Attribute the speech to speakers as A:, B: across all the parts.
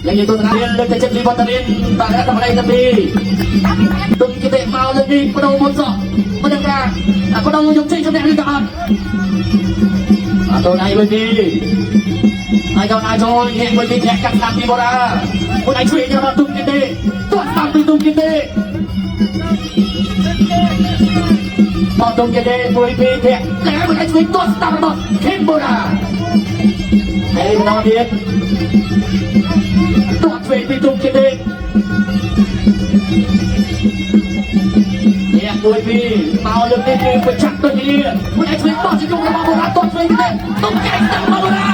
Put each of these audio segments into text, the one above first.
A: យ៉ាងយើងទស្សនាលើកទៅចិត្តពីវត្តមានបាទរដ្ឋមន្ត្រីទី2ទុំគតិមកលើនេះបដូរមុនសោះមិនដឹងថាបដូរយកជ័យជំនះឬក៏អត់បាទតូនឯងវិញទីហើយតូនឯងចូលញាក់មួយទីញាក់កាត់ស្ដាប់ពីបូរ៉ាមួយឯងជួយរបស់ទុំគតិទាត់ស្ដាប់ពីទុំគតិមកទុំគតិមួយពីរធាក់តែមួយឯងជួយទាត់ស្ដាប់របស់ខេមបូរ៉ាហើយម្ដងទៀតទាត់ជួយពីទុំគតិអ្នកមួយពីរមកលើកនេះគឺប្រឆាំងដូចគ្នាមួយឯងជួយបោះជង្គង់របស់បូរ៉ាទាត់ជួយគេទុំកែងស្ដាប់របស់បូរ៉ា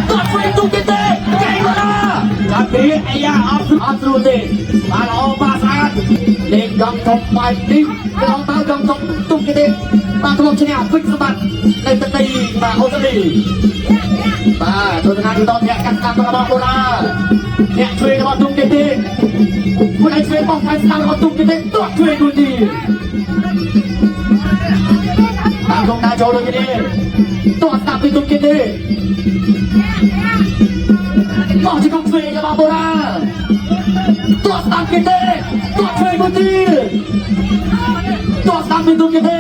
A: ទាត់ជួយទុំគេទេកែងបូរ៉ាចាប់ពីអាយ៉ាអត់អត់ស្រួលទេបាទល្អបាទស្អាតលេងកង់ធំបែបនេះកន្លងទៅកង់ធំទុំគេទេបាទធ្លាប់ឈ្នះវិចសម្បត្តិនៅទឹកដីបាទអូស្ត្រាលីបាទទស្សនាទីតអ្នកកាត់ស្ដាប់របស់បូរ៉ាអ្នកជួយរបស់ទុំគេទេមួយឯងជួយបោះថែស្ដាប់របស់ទុំគេទេទាត់ជួយមួយទៀតបាទក្នុងតាចូលដូចគ្នាទាត់ស្ដាប់ពីទុំគេទេបោះជាកងជួយរបស់បូរ៉ាទាត់ស្ដាប់គេទេទាត់ជួយមួយទៀតទាត់ស្ដាប់ពីទុំគេទេ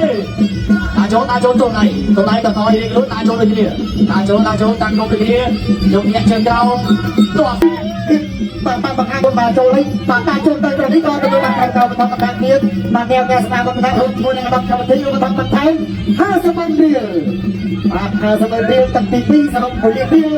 A: តាចូលតាចូលតូនឯងតូនឯងតតយរៀងខ្លួនតាចូលដូចគ្នាតាចូលតាចូលតាំងកុំដូចគ្នាយកអ្នកជើងក្រោមទាត់
B: បាទបាទបង្ហាញបាទចូលវិញបាទតាចូលទៅត្រង់នេះក៏ទទួលបានការបន្តបន្តទៀតបាទអ្នកអ្នកស្នាមបន្តរួមជាមួយនឹងរបស់កម្មវិធីឧបត្ថម្ភបន្ថែម50រៀលបាទ50រៀលតាំងទី2សរុប1លានរៀល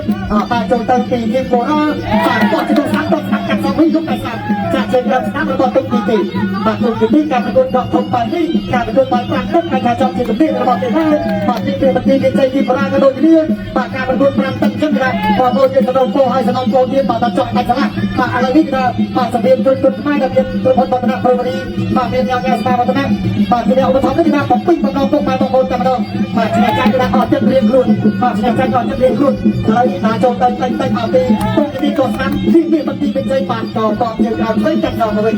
B: បាទចូលទៅពីគីមបូរ៉ាបាទបោះទៅស្ដាប់ទៅស្ដាប់កាត់សងវិញលោកតែស្ដាប់ចាក់ជើងក្រោមស្ដាប់របស់ទុំទី2បាទទុំទី2ការប្រកួតដកធំបែបនេះការប្រកួតបែបប្រាំទឹកហើយថាចំជាជំនាញរបស់គេដែរបាទទី2បន្ទាយមានជ័យគីបូរ៉ាក៏ដូចគ្នាបាទការប្រកួត5ទឹកចឹងគេថាបងប្អូនយើងសនំពោហើយសនំពោទៀតបាទដល់ចង់ដាច់ស្រឡះបាទឥឡូវនេះគេថាបាទសម្រៀងជនខ្មែរដែលមានក្រុមហ៊ុនវឌ្ឍនៈប្រវរីបាទមានញ៉ាំញ៉ាំស្មាវឌ្ឍនៈបាទជាអ្នកឧបត្ថម្ភនេះគេថាបំពេញបំណងពុកម៉ែបងប្អូនតែម្ដងបាទឈ្នះចាញ់គេថាអស់ចិត្តរៀងខ្លួនបាទឈ្នះចាញ់អស់ចិត្តរៀងខ្លួនឥឡូវណាចូលទៅតិចតិចមកពីពុកទីក៏ស្ដាប់ទីនេះបន្ទីបញ្ជ័យបាទក៏តបជើងក្រោយវិញកាត់ដល់មកវិញ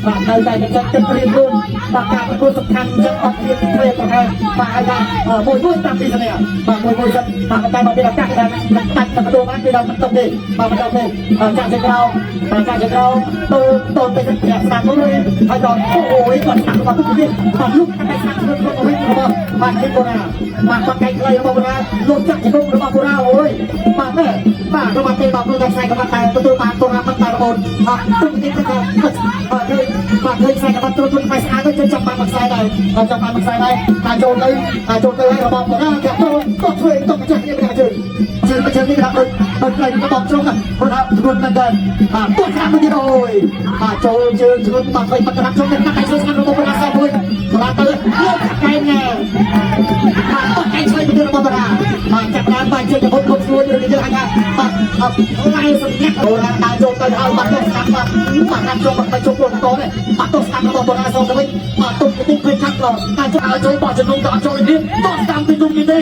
B: បាទនៅតែចិត្តចិត្តរៀងខ្លួនបាទការប្រកួតសំខាន់ចឹងអត់មានធ្វើប្រហែលបាទហើយថាមួយមួយតាមពីសញ្ញាបាទមួយមួយសិនបាទតែមកមានឱកាសគេថាដាច់ទៅទទួលបានគេដល់មិនតុកទេបាទមិនតុកទេចាក់ជើងក្រោមបាទចាក់ជើងក្រោមទៅទៅទៅស្ដាប់មួយហើយដល់អូយគាត់ស្ដាប់របស់ទុកទៀតបាទលុកតែស្ដាប់ខ្លួនរបស់វិញរបស់បាទគីបូរ៉ាបាទបាក់កែងខ្លីរបស់បូរ៉ាលោកចាក់ជង្គង់របស់បូរ៉ាអូយបាទណែបាទរបស់ទេបាទព្រោះតែខ្សែក្បាត់តែទទួលបានបូរ៉ាមិនតែបងបាទទុកទៀតទៅបាទឃើញបាទឃើញខ្សែក្បាត់ត្រួតត្រួតខ្សែស្អាតទៅចាំបានមួយខ្សែដែរចាំបានមួយខ្សែដែរតែចូលទៅតែចូលទៅហើយរបស់បូរ៉ាគេទៅក៏ជួយទុកចាស់គ្នាម្នាក់ជើងជើងជើងនេះគេថាដូចដូចខ្លីទៅបបជ្រុងព្រោះថាធ្ងន់មែនតើបាទពួកស្ដាប់ទៅទៀតអូយបាទចូលជើងធ្ងន់បាទឃើញបាត់ក្រាបជ្រុងតែតែជួយស្ដាប់របស់បូរ៉ាសោះមួយបូរ៉ាទៅលោកកែងបាទតកែងឆ្លៃទៅរបស់បូរ៉ាបាទចាប់ដើមបាទជើងទៅពុតស្រួលយើងយើងថាបាទអត់ឡែសម្ងាត់បូរ៉ាដើរចូលទៅហើយបាទទៅស្ដាប់បាទបាទតាមចូលបាទចូលខ្លួនតនេះបាទទៅស្ដាប់របស់បូរ៉ាសោះទៅវិញបាទទុំទៅឃើញខាត់ដល់តែចូល
A: ឲ្យចូលបោះជង្គង់ក៏អត់ចូលនេះទាត់ស្ដាំពីទុំគេទេ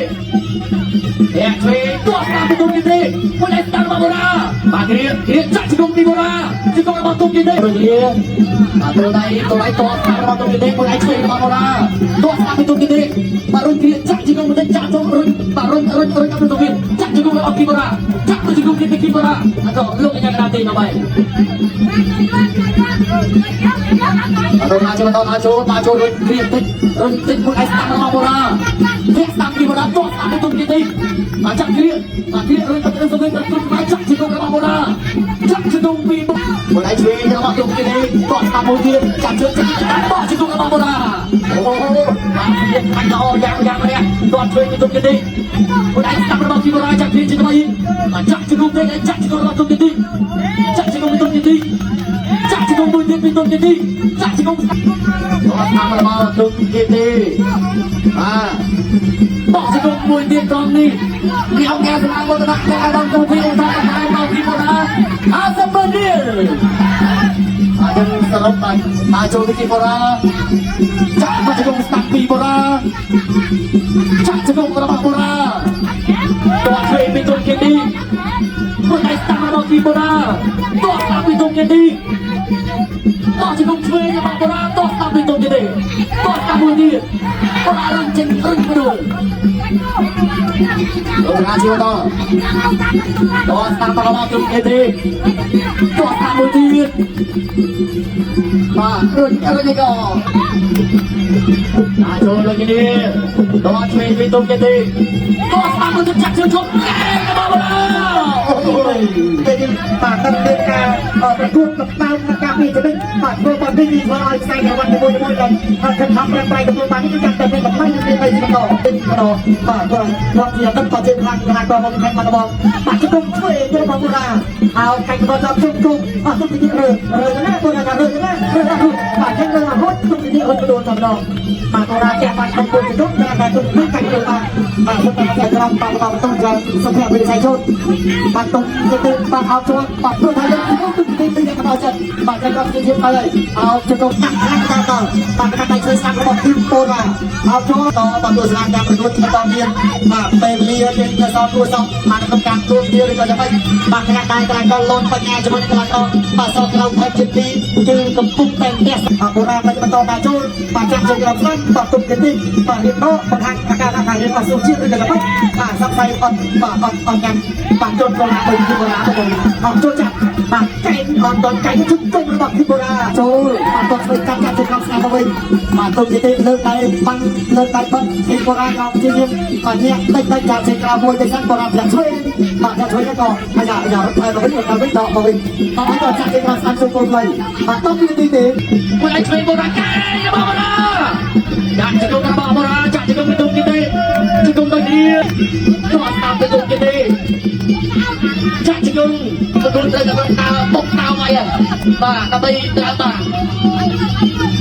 A: អ្នកជួយទាត់ស្ដាំពីទុំគេទេមួយឯស្ដាំរបស់បូរ៉ាបាទគ្រាគ្រាចាក់ជង្គង់ពីបូរ៉ាជង្គង់របស់ទុំគេទេដូចគ្នាបាទទូដៃទូដៃទាត់ស្ដាំរបស់ទុំគេទេមួយឯជួយរបស់បូរ៉ាទាត់ស្ដាំពីទុំគេទេបាទរុញគ្រាចាក់ជង្គង់បន្តិចចាក់ចូលរុញបាទរុញរុញរុញដល់ទុំគេចាក់ជង្គង់របស់គីបូរ៉ាចាក់ទៅជង្គង់គេពីគីបូរ៉ាអត់លោកអញ្ញាកណាទេមកបាយអត់ណាចូលដល់ណាចូលណាចូលរុញគ្រាតិចរុញតិចមួយឯស្ដាំរបស់បូរ៉ាធាក់ស្ដាំពីបូរ៉ាទាត់ស្ដាំពីទុំគេទេបាទចាក់គ្រាបាទគ្រារុញទៅទៅទៅទៅបាទចាក់ជង្គង់របស់បូរ៉ាចាក់ជង្គង់ពីមួយឯឆ្វេងរបស់ទុំគេទេទាត់ស្ដាំមួយទៀតចាក់ជើងចាក់បោះជង្គង់របស់បូរ៉ាអូបាទវាខាញ់ល្អយ៉ាងយ៉ាងនេះទាត់ឆ្វេងពីទុំគេទេមួយឯស្ដាំរបស់គីបូរ៉ាចាក់គ្រាជាថ្មីបាទចាក់ជង្គង់ទេចាក់ជង្គង់របស់ទុំគេទេចាក់ជង្គង់ពីទុំគេទេចាក់ជង្គង់មួយទៀតពីទុំគេទេចាក់ជង្គង់ទាត់ស្ដាំរបស់ទុំគេទេបាទបោះជង្គង់មួយទៀតត្រង់នេះនេះអង្គការសមាគមវឌ្ឍនៈការដល់កម្មវិធីឧស្សាហ៍ថែមមកពីបូរ៉ា50រៀលអញ្ចឹងសរុបបាទមកចូលទៅគីបូរ៉ាចាក់មកជង្គង់ស្ដាំពីបូរ៉ាចាក់ជង្គង់របស់បូរ៉ាទាត់ឆ្វេងពីទុំគេទីមួយដៃស្ដាំរបស់គីបូរ៉ាទាត់ស្ដាំពីទុំគេទីបោះជង្គង់ឆ្វេងរបស់បូរ៉ាទាត់ស្ដាំពីទុំគេទីទាត់ស្ដាំ មួយទៀតបូរ៉ារុញចេញរុញព្រួលលោករាជាតតស្តាំរបស់ទុំគេទេតស្តាំមួយទៀតបាទរុញរុញក៏អាចចូលលោកនេះតឆ្វេងពីទុំគេទេតស្តាំមួយទៀតចាក់ជើងជុំកែរបស់បូរ៉ា
B: អូយពេលនេះបាទតាមមានការប្រកួតកប៉ាល់ការពីចំណេញបាទធ្វើបាត់នេះធ្វើឲ្យខ្សែក្រវ៉ាត់មួយមួយដែលខិតខំប្រឹងប្រែងទទួលបាននេះគឺកាន់តែមានតម្លៃនិងមានន័យបន្តបន្តបាទគាត់គាត់ជាទឹកក៏ជាខ្លាំងខ្លាំងក៏មកខេត្តបាត់ដំបងបាទជុំធ្វើទៅបងបូរ៉ាអោកាច់ក៏ចាប់ជុំជុំអស់ទុំទីរើរើណាបូរ៉ារើណារើណាបាទចឹងរើរហូតទុំទីរើទៅដល់ម្ដងបាទបូរ៉ាចាក់បានក្នុងគោលជុំតែតែទុំទីកាច់ទៅបាទបាទសុំតែក្រំបាទបាទបន្តចាំសុំតែវិស័យជនបាទទុំទៅបាទអោចូលបាទព្រោះថាយើងទុំទីទីកណ្ដោចិត្តបាទចឹងក៏ជាជាទៅហើយអោជុំដាក់ខ្លាំងតតបាទកាត់តែជួយស្ដាប់របស់ទីបូរ៉ាអោចូលតបាទទស្សនាការប្រកួតបន្តទៀតបាទពេលវេលាយើងទៅសល់គួរសមបាទក្នុងការទួគ្នាឬក៏យ៉ាងម៉េចបាទខណៈតែកន្លែងក៏លូនបញ្ញាជាមួយនឹងកន្លែងក៏បាទសល់ក្រៅខេត្តជាទីគឺកំពុងតែផ្ទះបាទបូរ៉ាមិនបន្តការចូលបាទចាក់ជើងក្រោមស្ដាំបាទទុំគេទីបាទរៀបដកបង្ហាញអាការថារៀបអត់សុជាតិឬក៏យ៉ាងម៉េចបាទសង្ស័យអត់បាទអត់អត់ញ៉ាំបាទចូលកូឡាទៅទីបូរ៉ាទៅអត់ចូលចាក់បាទកែងអត់ដល់កែងជុំជុំរបស់ទីបូរ៉ាចូលបាទតស្វ័យកាត់ចាក់ជើងក្រោមស្ដាំទៅវិញបាទទុំគេទីលើកដៃបាំងលើកដៃបាត់ទីបូរ៉ាក៏ជាយាមបាទញាក់តិចតិចចាក់ជើងក្រោមមួយទៅសិនបូរ៉ាប្រាក់ឆ្វេងបាទចាក់ឆ្វេងក៏អាយ៉ាអាយ៉ារត់ថយទៅវិញទៅវិញដកមកវិញបាទក៏ចាក់ជើងក្រោមស្ដាំជុំកូនខ្លីបាទតពីទីទេ
A: មួយឯឆ្វេងបូរ៉ាកែរបស់បូរ៉ាចាក់ជង្គង់របស់បូរ៉ាចាក់ជង្គង់ទៅទុំគេទេជង្គង់ទៅគ្នាតស្តាំទៅទុំគេទេចាក់ជង្គង់ប្រគល់ត្រូវតែដើរបុកតោអីបាទដើម្បីដើរបាទ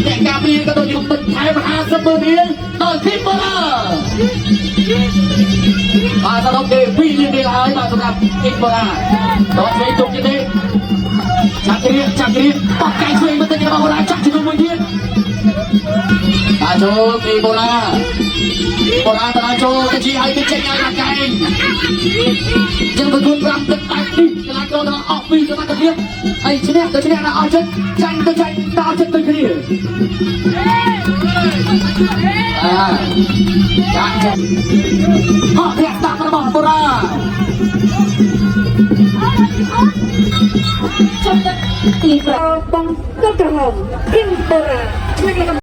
A: អ្នកការពារក៏ដូចជាបន្ថែម50ម៉ឺនរៀលដល់ធីមបូរ៉ាបាទសរុបគេ2លានរៀលហើយបាទសម្រាប់ធីមបូរ៉ាដល់ឆ្វេងទុំគេទេចាក់គ្រាចាក់គ្រាបោះកែឆ្វេងបន្តិចរបស់បូរ៉ាចាក់ជង្គង់មួយទៀតបាទចូលពីបូរ៉ាបូរ៉ាតើចូលទៅជាឲ្យគេចេញឲ្យមកកែងចឹងប្រគួត5ទឹកបែបនេះកីឡាករទាំងអស់ពីសមត្ថភាពហើយឈ្នះទៅឈ្នះដល់អស់ចិត្តចាញ់ទៅចាញ់ដល់អស់ចិត្តដូចគ្នាអាចាក់ហោះធាក់តាក់របស់បូរ៉ា
C: ចុះទីប្របងកក្រហមធីមបូរ៉ាឆ្លាញ់